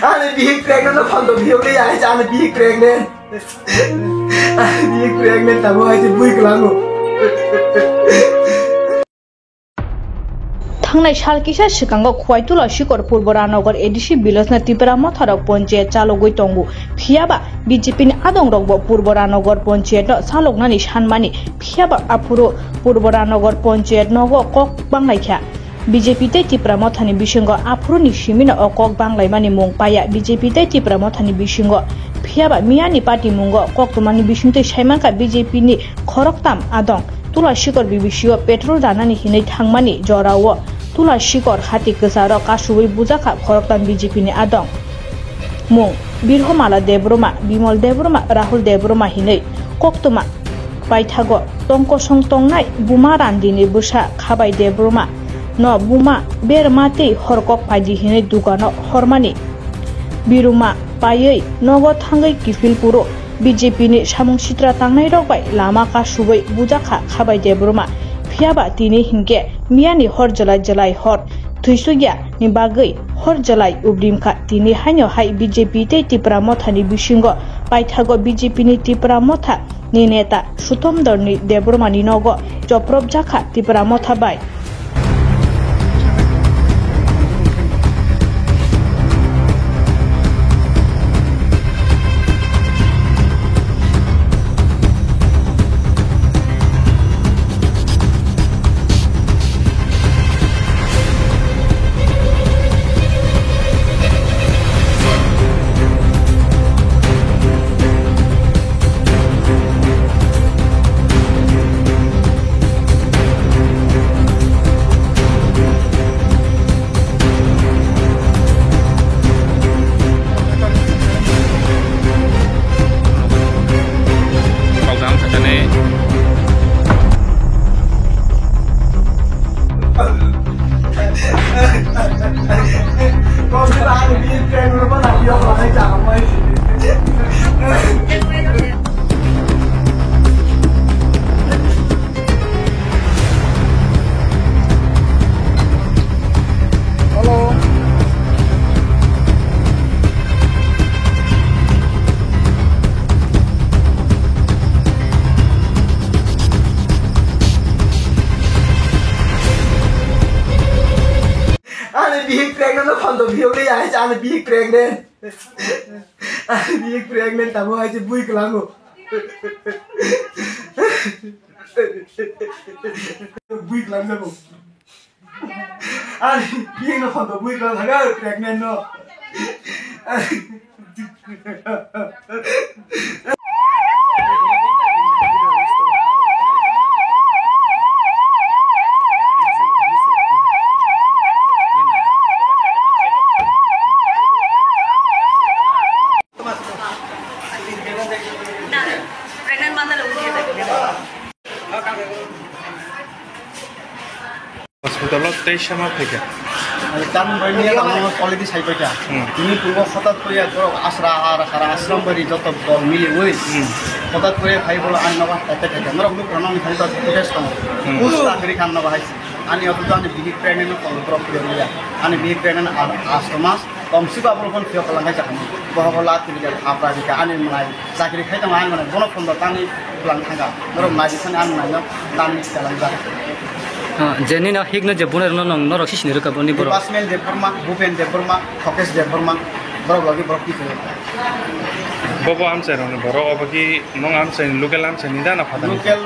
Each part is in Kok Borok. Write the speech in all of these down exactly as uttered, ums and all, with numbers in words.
Ani bihik pregnant no phan to bihik le ya, ani bihik pregnant. Ani bihik pregnant tamo hai se bui klango. Thangnai sal kisa swkango Khwaitula Sikor Purbo Ranagar A D C village-no Tipra Motharok ponchayat chalogwi tongo. Phiyaba B J P ni adongrokbo Purbo Ranagar ponchayat-no chaloknani sanmani, phiyaba aphuru Purbo Ranagar ponchayat nogo kok banglaikha. B J P tei Tipra Mothani bisingo aphuruni simino o kok banglaimani mung paiya B J P tei Tipra Mothani bisingo. Phiyaba miyani patimungo koktwmani bisingtwi saimankha B J P ni khoroktham adong. Tula Sikor B B C o petrol danani hinwi thangmani jorao Tula Sikor hati kwcharo kasubui bujakha khoroktham B J P ni adong. Mung Birhomala Debbarma, Bimol Debbarma, Rahul Debbarma hinwi koktwma paithago tongkosong tongnai buma Randini bwsa Khabai Debbarma no buma berma tei horkok paidi hinwi dugano hormani. Biruma paiwi nogo thangwi kiphilphuru B J P ni samung sitra tangnairok bai lama kasubui bujakha Khabai Debbarma. Phiyaba tini hinkhe miyani hor jwlai jwlai hor thwisukya ni bagwi hor jwlai ubrimkha. Tini haino hai B J P tei Tipra Mothani bisingo paithago B J P ni Tipra Motha ni neta Sutom Dorni Debbarmani nogo chopropjakha Tipra Motha bai. Program khatani. Hello. Ani bihik pregnant no phan to bihik le ya, ani bihik pregnant. Ani bihik pregnant tamo hai se bui klango. Bui klang jabo. Ani bihik no phan to bui klang thaga pregnant no. Hospital o tei sama phaikha. Tamni bai miya tamo already sai paikha. Hmm. Tini purbo hotat koriya borok asra ar sara ashram bari joto dol miliwi. Hmm. Hotat koriya phai bolo ani nogo attack khaikha. Norok nuk rano ni phai to footage tongo. Hmm. Us ta kiri khan nogo hai. Ani oto ani bihik pregnant no kol drop koriya. Ani bihik pregnant ar asto mas. Tongsiba borok phone phiyok kalang khe chakani. Bohogo la tini khe apra dikha ani mwnai. Chakri khai tong ani mwnai. Bono phone do tani bwlang thangkha. Norok nai di thani ani mwnai no tani kalang jak. Ah, je nini hik no je bunai rokno nong norok sisini rwkha boni borok. Basmel Debbarma, Bhupen Debbarma, Thokesh Debbarma. Borok logi borok kiko. Bobo amchai rokni borok obo ki nong amchai ni local amchai ni dana phatani. Local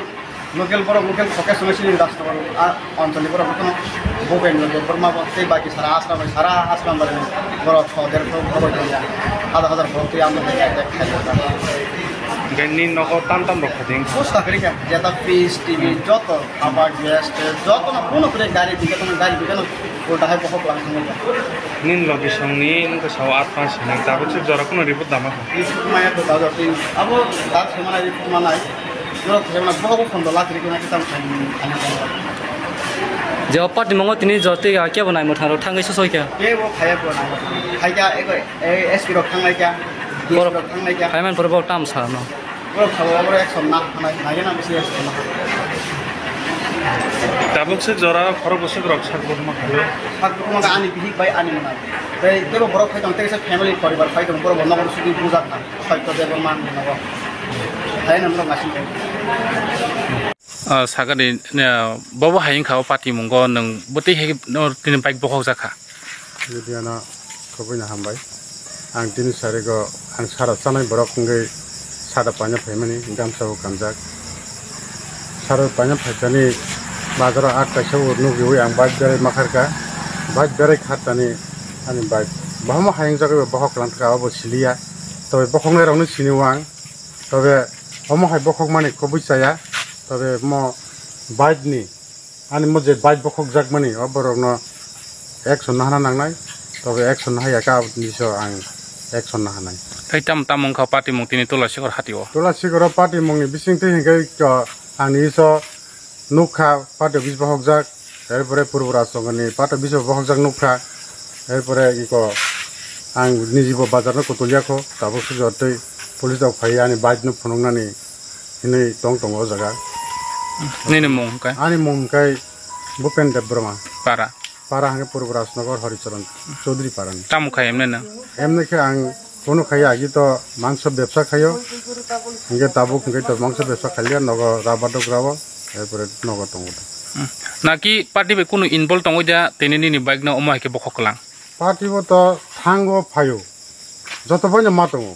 Local borok, local focus wngwi sini Rajnagar, ah, onjoli borok no Bhupen Debbarma bo tei baki sara Asram, sara Asram bai borok so der so borok ya. Hajar hajar borok tei amo hai attack khai. Hingke ni nogo tam tam rok khating. Post ta kari kha, jeta fridge, T V, joto, aba gas, joto no kuno kre gari dikhe, tono gari dikhe no ulta hai bohok lang thangwi. Nin logi songni wngkha sao at panch hinwi, tabuk se jora kuno report dama kha. Report maya do da tin. Abo da themana report manai. Jora themana bohok phone do latri kena kitam khan. Je party mongo tini jor tei ya kebo nai mwthang rok thangwi sosoi kha. Kebo khaya bo nai. Khaya ego, eh, S P rok thangnai kha. D S P rok thangnai kha. Payment pore bo tam sa no. Borok sabo borok action na, na, na, na, bisi action na. Tabuk se jora khorok bwswk rok sak bwkma kha. Sak bwkma kha ani bihik bai ani mwnai. Tei tebo borok phai tong, tei sa family poribar phai tong, borok bo nokol sudi bujak kha, hoito tebo man nogo. Hai na borok naising tong. Ah, sagani, ah, bobo hai wngkha o party mungo nwng bwtwi hai no tini bike bokhok jakha. Video no khobwi no hambai. Ang tini sarigo ang sara chanai borok wngwi sada paina phaimani gamsa o kanjak. Sara paina phaikani bazaro at kaisa o nukgwi ang bike berai makharkha. Bike berai khartani ani bike bahama hayung jagwi bokhok langkha obo siliya. Tobe bokhoknai rokno sini o ang. Tobe omo hai bokhok mani khobwi chaya. Tobe mo bike ni Ani mo je bike bokhok jakmani, o borokno action nahana nangnai, tobe action nahaya khe aboni bisingo ang action nahanai. Tei tam tam wngkha party mung tini Tula Sikhor hati o. Tula Sikhor o party mungni bisingtwi hinkhe, uh, ani iso nukha party office bokhokjak, erpore Purbo Rajsonghani party office bokhokjak nukha, erpore iko ang nijibo bazar no kutulya kho, tabuk sujotwi police rok phai ani bike no phunuknani hinwi tong tongo o jaga. Nini mung hwnkhe? Ani mung hwnkhe Bhupen Debbarma. Para? Para hwnkhe Purbo Rajnagar Haricharan Chaudhary Parani. Tamo khai emne na? Emne khe ang kono khaiya, agi to mangso bebsa khaio. Hwnkhe tabuk hwnkhe to mangso bebsa khaiya, nogo rubber dok rabo, erpore nogo tongo. Hmm. Naki party bai kunu involve tongoi da, tini nini bike no omo hai khe bokhok kwlang? Party bo to thango phaio. Joto boino ma tongo.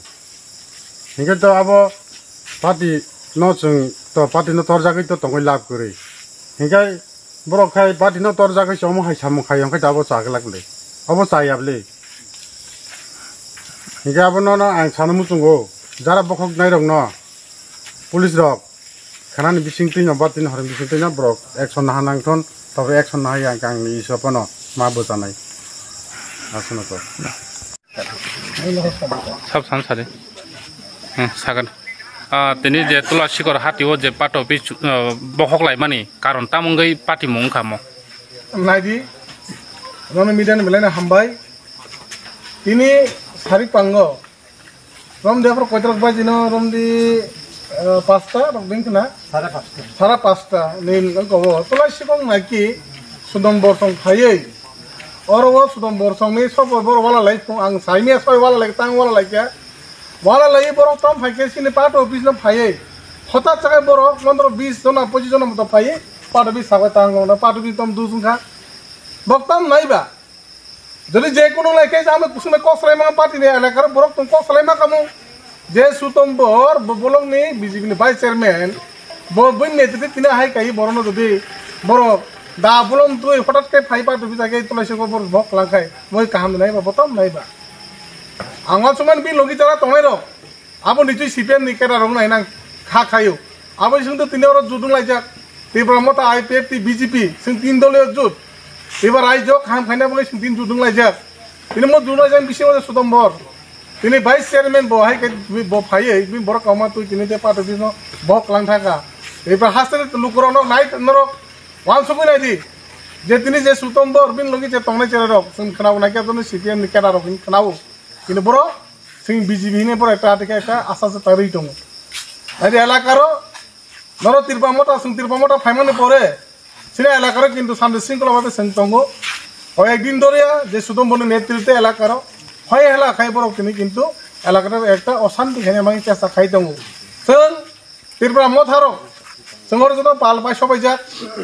Hinkhe to abo party no chwng to party no torjagwi to tongwi lab kwrwi. Hinkhe borok khai party no torjagwi se omo hai samung khai, hinkhe to abo cha glak le. Abo cha yab le. Hinkhe abo no, no ang sana muchungo jara bokhok nai rok no police rok khanani bisingtwi no ba tin hor bisingtwi no borok action naha nang thon, tabuk action nahai ang, ang ni iso phano ma bwchanai. Aswk no to. Sab san sari. Hmm, sagan. Ah, tini je Tula Sikhor hati o je party office, ah, bokhok lai mani karon tamo wngwi party mung wngkha mo? Naidi, rono media ni belai no hambai. Tini sarik pango. Rom de aphro koitrok baji no rom di, eh, pasta rok din khna. Sara pasta. Sara pasta ni nang ko bo. Tula Sikhor naki Sudom Borsong phaiwi. Oro o Sudom Borsong ni sobo boro wala lai phung ang saimia soi wala lai tang wala lai kya. Wala lai borok tom phai khe sini party office no phaiwi. Hota chakai borok pondro bis jona pochis jona moto phaiwi. Party office sabai tang no party office tom dus wngkha. Bok tom nai ba. Jodi je kono lai khe amo kusung kok salai ma party ni elakar borok tong kok salai ma kamu. Je Sutom Bor bo bolong ni B J P ni vice chairman. Bo bini netrite tini hai kai borok no jodi borok da bolong twi hotat khe phai party office age Tula Sikhor bor bok lang khai. Moi kaham nai ba botom nai ba. Ang wa suman bi logi jara tongnai rok. Abo ni twi C P M ni keda rok nai nang kha khayo. Abo sing to tini oro judung laijak. Tipra Motha I P F T B J P sing tin doliyo jut. Tipra raijo kaham khaina bagwi sing tin judung laijak. Tini mo judung laijak bisi oro Sudom Bor. Tini vice chairman bo hai khe bo phaiwi bini borok kauma twi tini te party office no bok lang thaka. Tipra haste lukurok no nai norok wansugwi nai di. Je tini je Sudom Bor bini logi je tongnai chera rok sing khna bo nai khe C P M ni keda rok khna bo. Tini borok Sing B J P hinwi pore ekta, ekta, ekta asa se tarwi tongo. Nai di elakaro, noro Tipra Motha, sing Tipra Motha phaimani pore, sini elakaro kintu sandi singkolo bade sing tongo. Hoi ekdin doriya, je Sudom Borni netrite elakaro, hoi hela khai borok tini kintu elakaro ekta osanti khaina mani chesta khai tongo. Sing Tipra Motha rok, sengor joto pal pai sobaijak,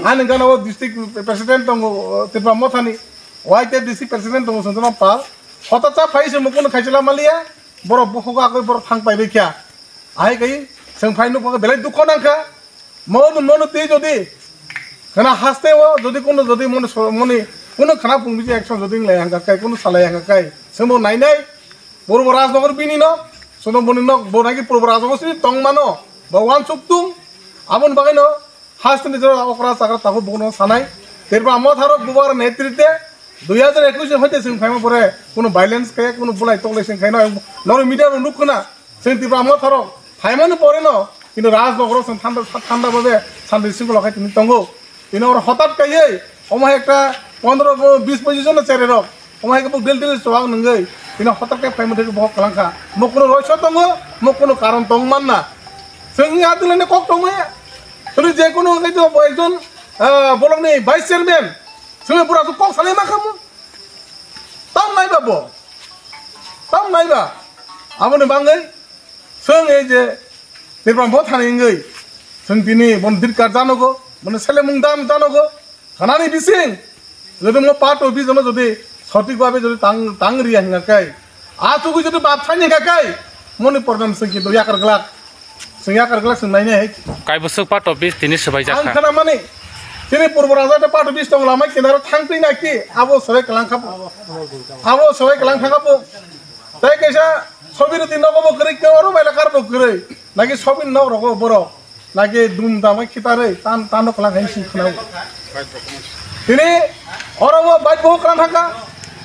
ani gana o district president tongo, Tipra Motha ni, Y T F district president tongo, sengor pal, hota cha phai se mukun khaisila maliya, borok bukhuk agoi borok thang pai bekya, ahai kai, seng phai nuk belai dukho nangkha, mo mono tei jodi, khana haste o jodi kono jodi moni so-, moni, kono khana pung biji action jodi lai hangka kai, kono salai hangka kai, sengbo nai nai, Purbo Rajnagar bini nok, sono boni nok, bo naki Purbo Rajnagar sini tong mano, bo wansuk tung, aboni bagwi no, hasteni jora okra chakra takhuk bono sanai, Tipra Motha rok bubar netrite, dui hajar ekush hoite sing phaima pore, kono violence kaya, kono bulai toklai sing khaino, noro media rok nuk khna, sing Tipra Motha rok phaimani pore no, kintu Rajnagar sing thanda, thanda babe, sandi singkolo khai tini tongo. Tini oro hotat kaiwi, omo hai ekta pondro, bis, pochis jon no cherai rok, omo hai khe bo del del chwng nungwi, tini hotat khe phaimani thai bo kwlangkha. Mo kuno roiso tongo, mo kuno karon tong manna. Chwngni adilani kok tongmaya. Tini je kuno khe bo ekjon, ah, bolongni vice chairman, chwngni pura kok salai ma khamu. Ta Tam naiba bo. Tam naiba. Aboni bangwi chwng ei je Tipra Mothani wngwi chwng tini bono dirkar janogo, bono selemung dan janogo. Khanani bising jodi mo part office no jodi sothik bhabe jodi tang, tang riya hinga kai, a tugwi jodi bab thani hinga kai, moni problem chwng kintu yakar glak. Chwng yakar glak chwng nainai hai. Kaibwswk part office tini swbaijak kha. Ang khana mani, chini purbo raja ta part office tong lamai kinaro thang twi na ki, abo swbai kwlang kha bo. Abo swbai kwlang thang kha bo. Tai kaisa sobi rwdi nogo bo kwrwi, ke oro baila kar bo kwrwi. Naki sobi nok rogo borok. Naki dum dam khitarwi tan, tan no kwlang hai sing khna. Tini oro bo bike bo kwlang thang kha.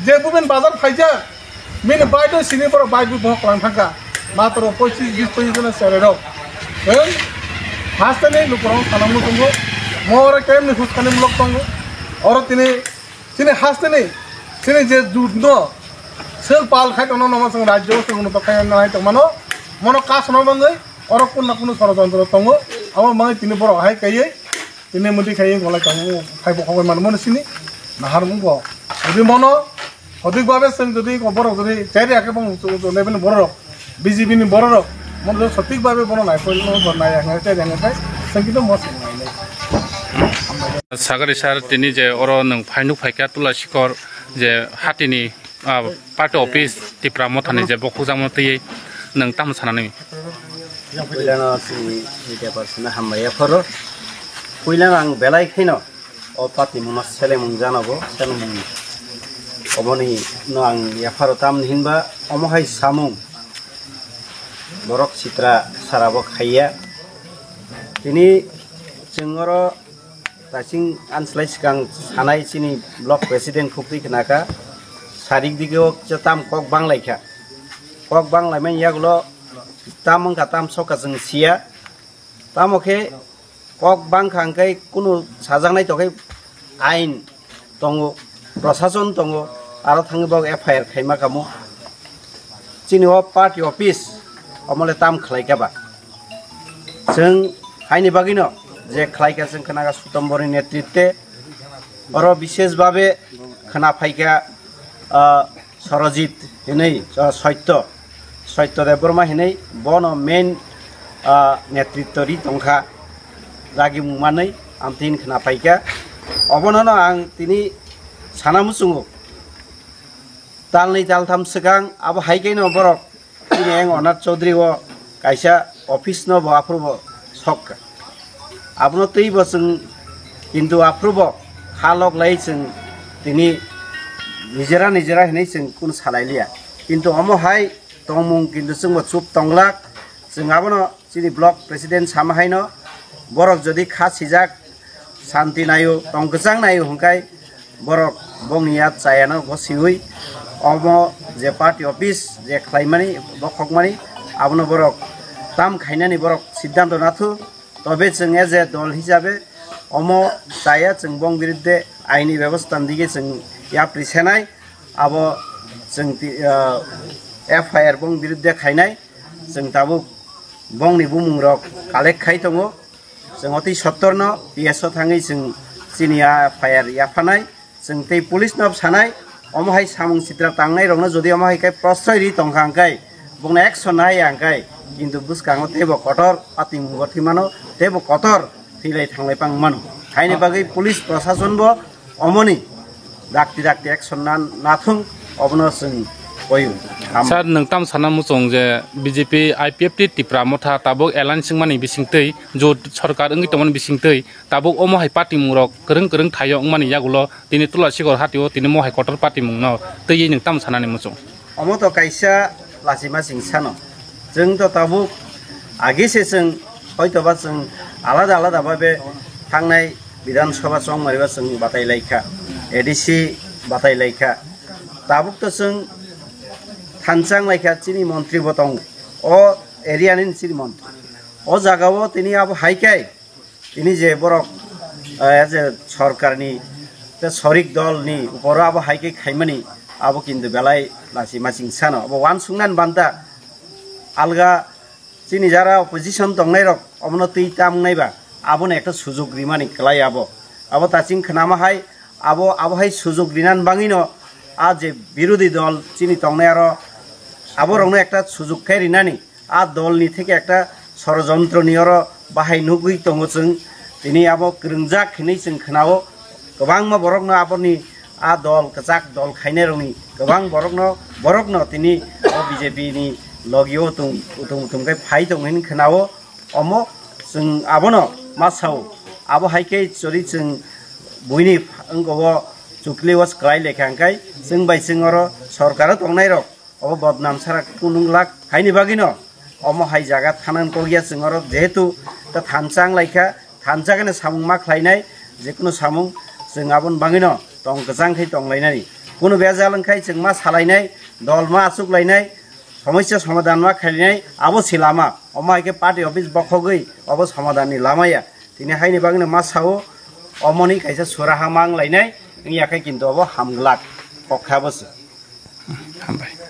Je buben bazar phaijak. Bini bike do sini borok bike bo kwlang thang kha. Matro poichis bis poichis jona sere rok. Hei? Haste ni lukurok sana mutungo. Mo oro kem ni huskani mulok tongo. Oro tini, tini haste ni, tini je jut no, sel pal khai tono nomo song rajyo song no tokai no hai tongmano. Mono kas no bangwi, oro kunna kunu sorojontro tongo. Amo bangwi tini borok hai kaiye. Tini muti khai golai tongo, khai bo khogoi mano mono sini. Nahar mung bo. Odi mono, Hodik babe chwng jodi borok jodi chari akhe bong level ni borok, B J P ni borok, mono sothik babe bono nai poi, bono nai ang chari ang chai, chwng kintu mos nai nai. Sagari sir, tini je oro nwng phainuk phaikha Tula Sikor je hatini, ah, party office Tipra Mothani je bokhokjakmano twiwi nwng tamo sanani? Puilano chini media person hambai yapharo. Puilano ang belai kheno o patimungno selemung janogo, selemung oboni no ang yapharo tamni hinba omo hai samung borok sitra sarabo khaiya. Tini chwng oro tasing anslai swkang sanai chini block president khukti khnaka sarik dige o tam kok banglaikha, kok banglaimani yagulo tam wngkha tam sokha chwng siya. Tamo khe kok bangkha hwnkhe kunu sajaknai tokhe ain tongo, prosason tongo, aro thangwi bo F I R khaima kamo. Chini o party office omole tam khlaikha ba? Chwng haini bagwino je khlaikha chwng khna kha Sutomborni netritwe, oro bishesh babe khna phaikha, ah, Sorojit hinwi, ah, Soityo, Soityo Debbarma hinwi bono main, ah, netritwo ri tongkha, dagimung manwi amtwini khna phaikha. Obonono ang tini sana muchungo, talnwi taltham swkang abo hai khe no borok chini eng Onath Chaudhary o kaisa office no bo aphuru bo sok kha. Abono twi bo chwng kintu aphuru bo kha lok lai chwng tini nijera nijera hinwi chwng kunu salai liya. Kintu omo hai tongmung kintu chwng bo chup tonglak. Chwng abono chini block president sama haino borok jodi kha sijak santi naio, tong kwchang naio hwnkhe borok bongni ya chayano bo siwi omo je party office je khlaimani bokhokmani abono borok tam khainani borok siddhanto nathu. Tobe chwng as a dol hisabe omo chaya chwng bong biruddhe aini bebostha ni dige chwng yapri senai abo chwng ti-, ah, F I R bong biruddhe khainai chwng tabuk bongni bumung rok collect khai tongo. Chwng otwi sottor no P S o thangwi chwng chini a F I R yaphanai, chwng tei police no sanai, omo hai samung sitra tangnai rokno jodi omo hai khe prostroi ri tongkha hwnkhe, bokno action nai ya hwnkhe, kintu bwskango teibo kotor patimung bo thwi mano, teibo kotor thwilai thanglai pang mano. Haini bagwi police prosason bo omoni dakti dakti action na nathung, obono chwng koyu. Sir, nwng tam sana muchung je B J P I P F T Tipra Motha tabuk alliance wngmani bisingtwi, jot sorkar wngwi tongmani bisingtwi, tabuk omo hai patimung rok kwrwng kwrwng thaio wngmani yagulo tini Tula Sikor hatio tini mo hai kotor patimung no twiwi nwng tam sanani muchung? Omo to kaisa lachima ching sano. Chwng to tabuk agi se chwng hoito ba chwng alada alada babe thangnai Bidhan Sabha chongmariba chwng batai laikha, A D C batai laikha. Tabuk to chwng thanchang laikha chini montri bo tongo. O area ni chini montri. O jaga o tini abo hai kai tini je borok, eh, je sorkarni, te sorik dolni uporo abo hai khe khaimani, abo kintu belai lachima ching sano. Abo uansuknani banta alga chini jara opposition tongnairok omono twi tamnaiba, abono ekta sujuk rimani kwlai abo. Abo taching khnama hai, abo, abo hai sujuk rinani bangwino A je birodhi dol chini tongnai aro aborokno ekta sujuk khe rinani, a dolni theke ekta sorojontro ni oro bahai nugwi tongo chwng. Tini abo kwrwngjak hinwi chwng khwnao, kwbangma borokno aboni a dol kwchak dol khainairokni kwbang borokno, borokno tini o B J P ni logio utung utung utung khe phai tongo hinwi khwnao. Omo chwng abono ma sao, abo hai khe chori chwng buini wngkha o chukli o kwlai lekha hwnkhe chwng bai chwng oro sorkaro tongnairok obo bodnam sara kunung lak haini bagwino omo hai jaga thanang kokya chwng oro jehetu ta thansa wng laikha, thansa gane samung ma khlainai, jekunu samung chwng aboni bagwino tong kwchang khai tong lainani, kunu bejal wngkhai chwng ma salainai, dol ma achuk lainai, somosya somadhan ma khlainai, abo se lama. Omo hai khe party office bokhogwi obo somadhan ni lama ya. Tini haini bagwino ma sao, omoni kaisa suraha ma wng lainai wngya khe kintu obo hamglak kok kha bo se. Hambai.